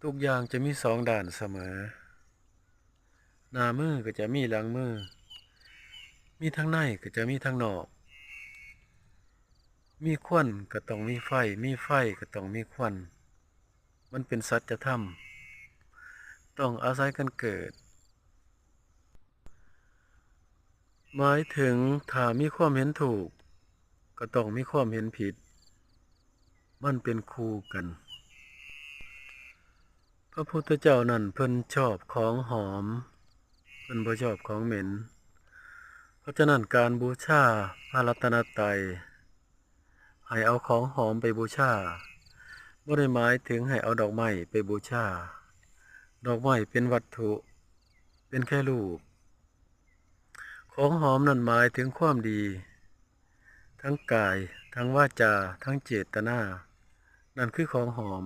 ທຸກຢ່າງຈະມີສອງດ້ານສະເໝີ. ໜ້າມືກໍຈະມີຫຼັງມື, ມີທັງໃນກໍຈະມີທັງນອກ. ມີຄວັນກໍຕ້ອງມີໄຟ, ມີໄຟກໍຕ້ອງມີຄວັນ. ມັນເປັນສັດຈະທຳ, ຕ້ອງອາໄສກັນເກີດ. ໝາຍເຖິງຖ້າມີຄວາມເຫັນຖືກ ກໍຕ້ອງມີຄວາມເຫັນຜິດ, ມັນເປັນຄູ່ກັນ. ພະພຸດທະເຈົ້ານັ້ນເພິ່ນຊອບຂອງຫອມ, ເພິ່ນບໍ່ຊອບຂອງເໝັນ. ເພາະສະນັ້ນການບູຊາພະລັດຕະນະໄຕ ໃຫ້ເອົາຂອງຫອມໄປບູຊາ, ບໍ່ໄດ້ໝາຍເຖິງໃຫ້ເອົາດອກໄມ້ໄປບູຊາ. ດອກໄມ້ເປັນວັດຖຸ, ເປັນແຄ່ຮູບ. ຂອງຫອມນັ້ນໝາຍເຖິງຄວາມດີ ທັງກາຍ, ທັງວາຈາ, ທັງເຈດຕະນາ. ນັ້ນຄືຂອງຫອມ.